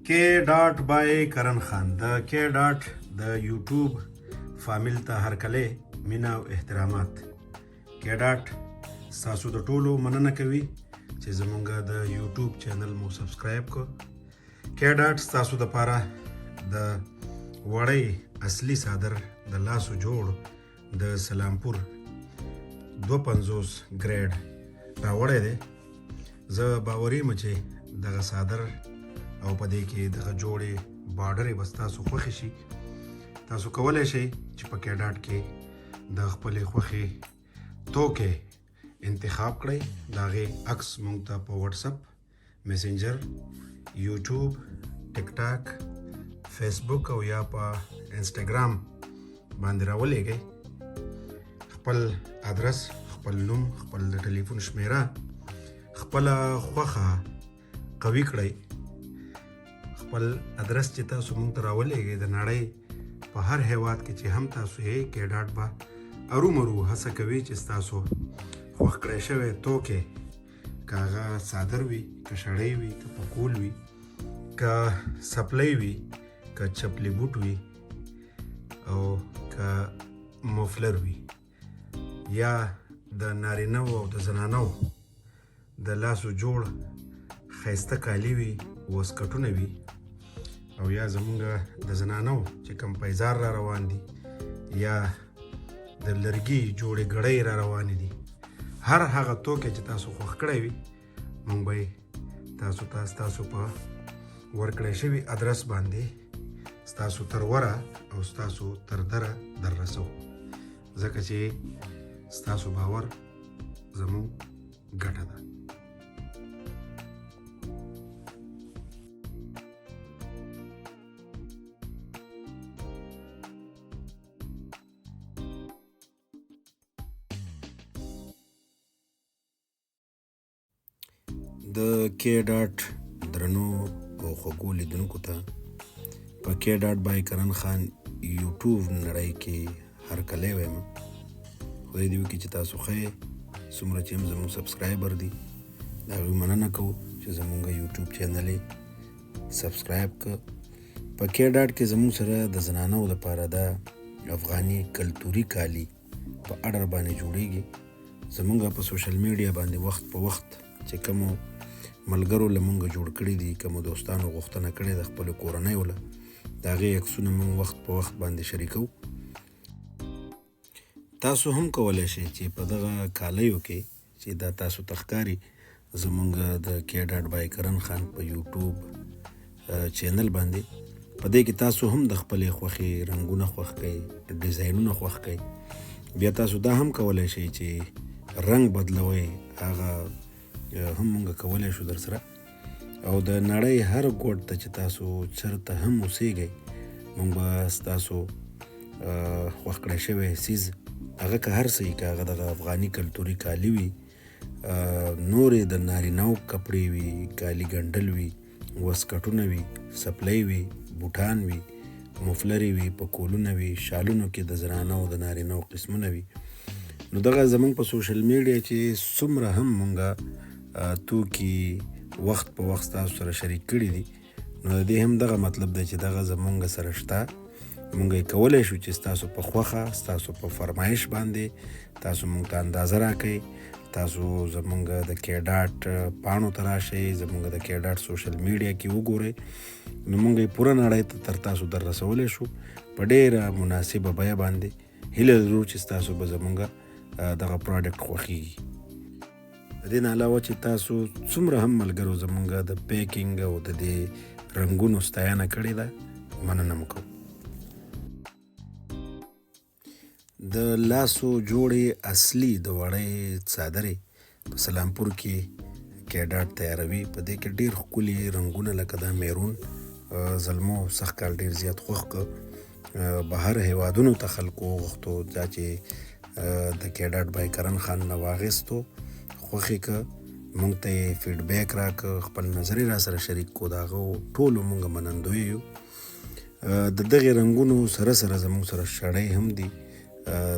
کې ډاټ بای کرن خان د کې ډاټ د یوټیوب فامیل ته هرکلی، مینه او احترامات. کې ډاټ ستاسو د ټولو مننه کوي چې زمونږ د یوټیوب چینل مو سبسکرایب کو. کې ډاټ ستاسو د پاره د وړۍ اصلي څادر د لاسو جوړ د سلامپور 52 ګریډ راوړی دی. زه باوري یم چې دغه څادر او په دې کې دغه جوړې بارډرې به ستاسو خوښې شي. تاسو کولی شئ چې په کیډاټ کې د خپلې خوښې توکی انتخاب کړئ. د هغې عکس موږ ته په واتساپ، میسنجر، یوټیوب، ټیک ټاک، فیسبوک او یا په انسټاګرام باندې راولېږئ. خپل ادرس، خپل نوم، خپل د ټلیفون شمیره، خپله خوښه قوي کړئ. خپل ادرس چې تاسو موږ ته راولېږئ، د نړۍ په هر هیواد کې چې هم تاسو یې، کیډاټ به ارومرو هڅه کوي چې ستاسو خوښ کړی شوی توکی، که هغه څادر وي، که شړۍ وي، که پکول وي، که څپلۍ وي، که چپلي بوټ وي او که مفلر وي، یا د نارینه او د زنانو د لاسو جوړ ښایسته کالي وي، واسکټونه وي، او یا زمونږ د زنانو چې کوم پیزار را روان دي، یا د لرګي جوړې ګړۍ را روانې دي، هر هغه توکی چې تاسو خوښ کړی وي، مونږ به یې تاسو ته ستاسو په ورکړی شوي ادرس باندې ستاسو تر وره او ستاسو تر دره در رسو، ځکه چې ستاسو باور زموږ ګټه ده. د کې ډاټ درنو او خوږو لیدونکو ته په کې ډاټ بای کرن خان یوټیوب نړۍ کې هرکلی وایم. خدای دې وکړي چې تاسو ښه یئ. څومره چې هم زموږ سبسکرایبر دي، د هغوی مننه کوو چې زموږ یوټیوب چینل یې سبسکرایب کړ. په کې ډاټ کې زموږ سره د زنانو لپاره د افغاني کلتوري کالي په اډر باندې جوړیږي. زمونږ په سوشل میډیا باندې وخت په وخت چې کوم ملګرو له مونږ جوړ کړي دي، کوم دوستانو غوښتنه کړې ده خپلو کورنیو له، د هغې عکسونه مونږ وخت په وخت باندې شریکو. تاسو هم کولی شئ چې په دغه کالیو کې چې دا تاسو ته ښکاري زمونږ د کې ډاټ بای کرن خان په یوټیوب چینل باندې، په دې کې تاسو هم د خپلې خوښې رنګونه خوښ کړئ، ډیزاینونه خوښ کړئ. بیا تاسو دا هم کولی شئ چې رنګ بدلوئ، هغه هم مونږ کولی شو در سره. او د نړۍ هر ګوټ ته چې تاسو چرته هم اوسېږئ، مونږ به ستاسو خوښ کړی شوی څیز، هغه که هر څه وي، که هغه دغه افغاني کلتوري کالي وي، نورې د نارینهو کپړې وي، کالي ګنډل وي، واسکټونه وي، څپلۍ وي، بوټان وي، مفلرې وي، پکولونه وي، شالونو کې د زنانو او د نارینهو قسمونه وي. نو دغه زمونږ په سوشل میډیا چې څومره هم مونږه توکي وخت په وخت تاسو سره شریک کړي دي، نو د دې هم دغه مطلب دی چې دغه زمونږ سره شته، مونږ یې کولی شو چې ستاسو په خوښه، ستاسو په فرمایش باندې تاسو مونږ ته اندازه راکړئ. تاسو زمونږ د کیډاټ پاڼو ته راشئ، زمونږ د کیډاټ سوشل میډیا کې وګورئ، نو مونږ یې پوره نړۍ ته تر تاسو در رسولی شو په ډېره مناسبه بیه باندې. هیله لرو چې ستاسو به زمونږ دغه پروډکټ خوښیږي. د دې نه علاوه چې تاسو څومره هم ملګرو زمونږ د پیکینګ او د دې رنګونو ستاینه کړې ده، مننه مو کوو. د لاسو جوړې اصلي د وړۍ څادرې په سلامپور کې کیډاټ تیاروي. په دې کې ډېر ښکلي رنګونه لکه دا میرون زلمو سږ کال ډېر زیات خوښ کړ. بهر هیوادونو ته خلکو وغوښتو، دا چې د کیډاټ بای کرن خان نه واغېستو، خوښ یې کړ، موږ ته یې فیډبیک راکړ، خپل نظر یې را سره شریک کړو. د هغه ټولو موږ منندوی یو. د دغې رنګونو سره سره زموږ سره شړۍ هم دي،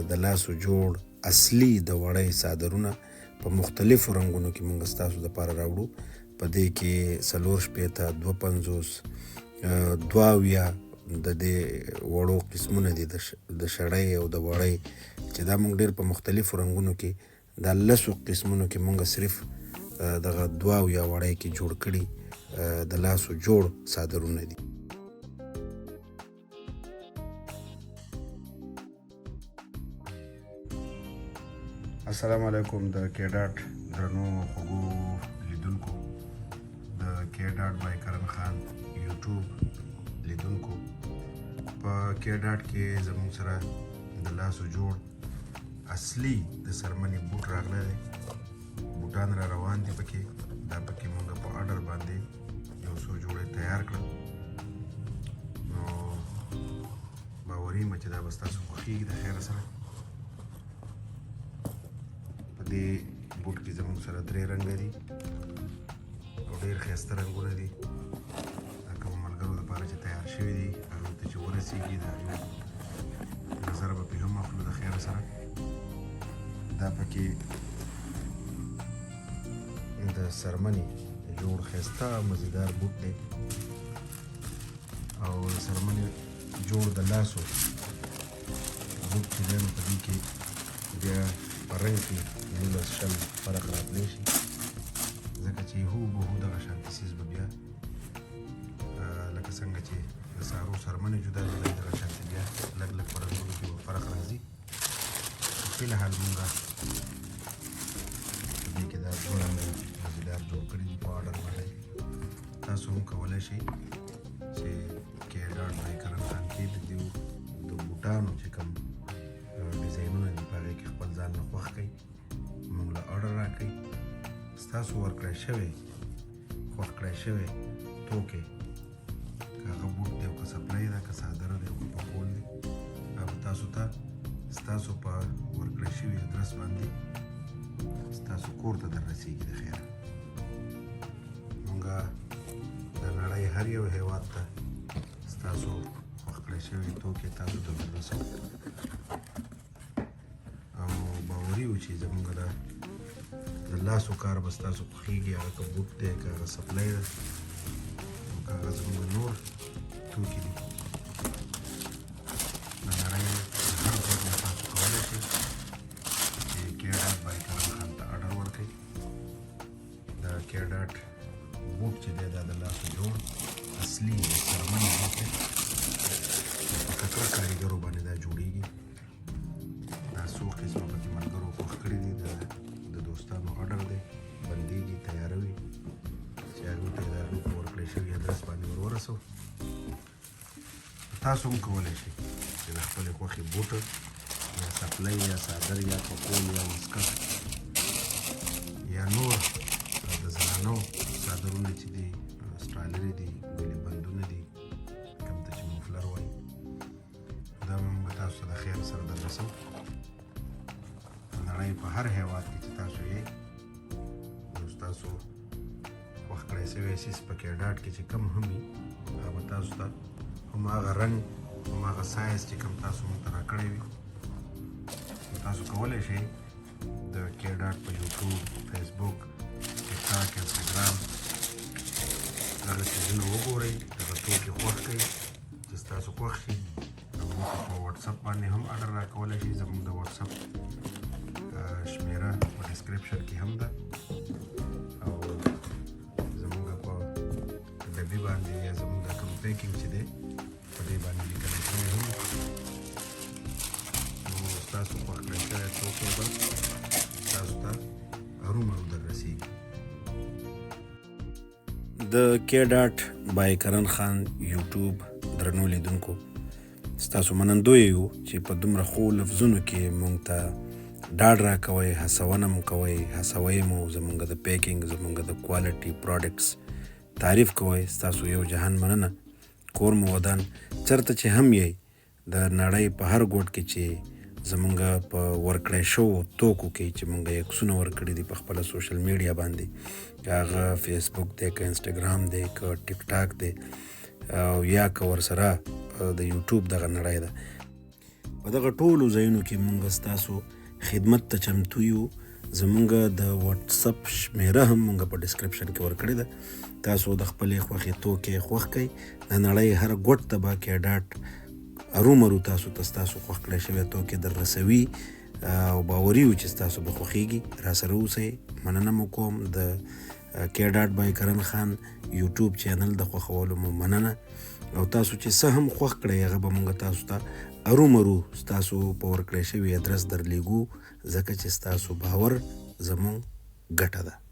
د لاسو جوړ اصلي د وړۍ څادرونه په مختلفو رنګونو کې موږ ستاسو دپاره راوړو. په دې کې 64، 52، 72 د دې وړو قسمونه دي د شړۍ او د وړۍ، چې دا موږ ډېر په مختلفو رنګونو کې دا لسو قسمونو کې موږ صرف دغه 72 وړۍ کې جوړ کړي د لاسو جوړ څادرونه دي. السلام علیکم د کیډاټ درنو خوږو لیدونکو، د کیډاټ بای کرن خان یوټیوب لیدونکو. په کیډاټ کې زموږ سره د لاسو جوړ اصلي د څرمنې بوټ راغلی دی، بوټان را روان دي پکې. دا پکې مونږ په آرډر باندې یو څو جوړې تیار کړل، نو باوري یم چې دا به ستاسو خوښېږي د خیره سره. په دې بوټ کې زموږ سره درې رنګه دي او ډېر ښایسته رنګونه دي. دا کوم ملګرو دپاره چې تیار شوي دي، هغوی ته چې ورسېږي د هغوی نظر به پرې هم اخلو د خیره سره. دا پکې د څرمنې جوړ ښایسته مزیدار بوټ دی او د څرمنې جوړ د لاسو بوټ چې دی، نو په دې کې بیا په رنګ کې 19 20 فرق راتلی شي، ځکه چې هو بهو دغه شانتي څیز به بیا لکه څنګه چې د سارو څرمنې جدا جدا دي، دغه شانتي بیا لږ لږ په رنګونو کې به فرق راځي. فی الحال مونږ په دې کې دا دوه رنګه مزیدار جوړ کړي دي په آرډر باندې. تاسو هم کولی شئ چې کې ډاټ بای کرن خان کې د دیو د بوټانو چې کوم ډیزاینونه دي، په هغې کې خپل ځان نه خوښ کړئ، موږ له آرډر راکړئ. ستاسو ورکړی شوی خوښ کړی شوی توکی، که هغه بوټ دی او که څپلۍ ده، که څادر دی او که پکول دی، هغه به تاسو ته ستاسو په ورکړی شوي ادرس باندې ستاسو کور ته در رسېږي د خیره. مونږ د نړۍ هر یو هیواد ته ستاسو خوښ کړی شوی توکی تاسو ته در رسوو او باوري یو چې زمونږ د لاسو کار به ستاسو خوښېږي، هغه که بوټ دی، که هغه څپلۍ ده او که هغه زمونږ نور توکي دي. د نړۍ هر ځای نه تاسو کولی شئ چې کې ډاټ بای کرن خان ته آرډر ورکړئ. د کې ډاټ بوټ چې دی، دا د لاسو جوړ اصلي د څرمنې بوټ دی، په تکړه کاریګرو باندې دا جوړیږي. دا څو قسمه پکې ملګرو خوښ کړي دي، د دوستانو آرډر دی، بندېږي، تیاروي چې هغوی ته یې د هغوی په ورکړی شوي ادرس باندې ور ورسوو. تاسو هم کولی شئ چې د خپلې خوښې بوټ یا څپلۍ یا څادر یا پکول یا واسکټ یا نور د زنانو څادرونه چې دي، سټرالرې دي، ګلي بندونه دي، کوم ته چې مفلر وایي، دا به موږ تاسو ته د خیر سره در رسوو. د نړۍ په هر هیواد کې چې تاسو یې، نو ستاسو خوښ کړی سوی څیز په ډاټ کې چې کم هم وي، هغه به تاسو ته هم هغه رنګ هم هغه سایز چې کوم تاسو موږ ته راکړی وي. نو تاسو کولی شئ د کې ډاټ په یوټیوب، فیسبوک، ټیک ټاک، انسټاګرام دغه څیزونه وګورئ، دغه توکي خوښ کړئ. چې ستاسو خوښ شي، نو موږ ته په واتساپ باندې هم آرډر راکولی شئ. زموږ د واتساپ شمیره په ډسکرپشن کې هم ده او زموږ په ډبي باندې یا زموږ د کوم packing چې دی، په دې باندې لیکل شوی هم. نو ستاسو خوښ کړی شوی توکی به تاسو ته هرومرو در رسېږي. د کې ډاټ بای کرن خان یوټیوب درنو لیدونکو، ستاسو منندوی یو چې په دومره ښو لفظونو کې مونږ ته ډاډ راکوئ، هڅونه مو کوئ، هڅوئ مو، زمونږ د packing، زمونږ د quality products تعریف کوئ. ستاسو یو جهان مننه، کور مو ودان. چرته چې هم یئ، د نړۍ په هر ګوټ کې چې زمونږ په ورکړی شوو توکو کې چې مونږ یې عکسونه ورکړي دي په خپله social media باندې، که هغه فیسبوک دی، که انسټاګرام دی، که ټیک ټاک دی او یا که ورسره د یوټیوب دغه نړۍ ده، په دغه ټولو ځایونو کې مونږ ستاسو خدمت ته چمتو یو. زمونږ د واتساپ شمیره هم مونږ په ډیسکرپشن کې ورکړې ده. تاسو د خپلې خوښې توکي خوښ کړئ. د نړۍ هر ګوټ ته به کې ډاټ ارومرو تاسو ته ستاسو خوښ کړی شوی توکي در رسوي او باوري یو چې ستاسو به خوښیږي. را سره اوسئ. مننه مو کوم. د کې ډاټ بای کرن خان یوټیوب چینل د خوښولو مو مننه. او تاسو چې څه هم خوښ کړئ هغه به مونږ تاسو ته ارومرو ستاسو په ورکړی شوي ادرس درلیږو، ځکه چې ستاسو باور زمونږ ګټه ده.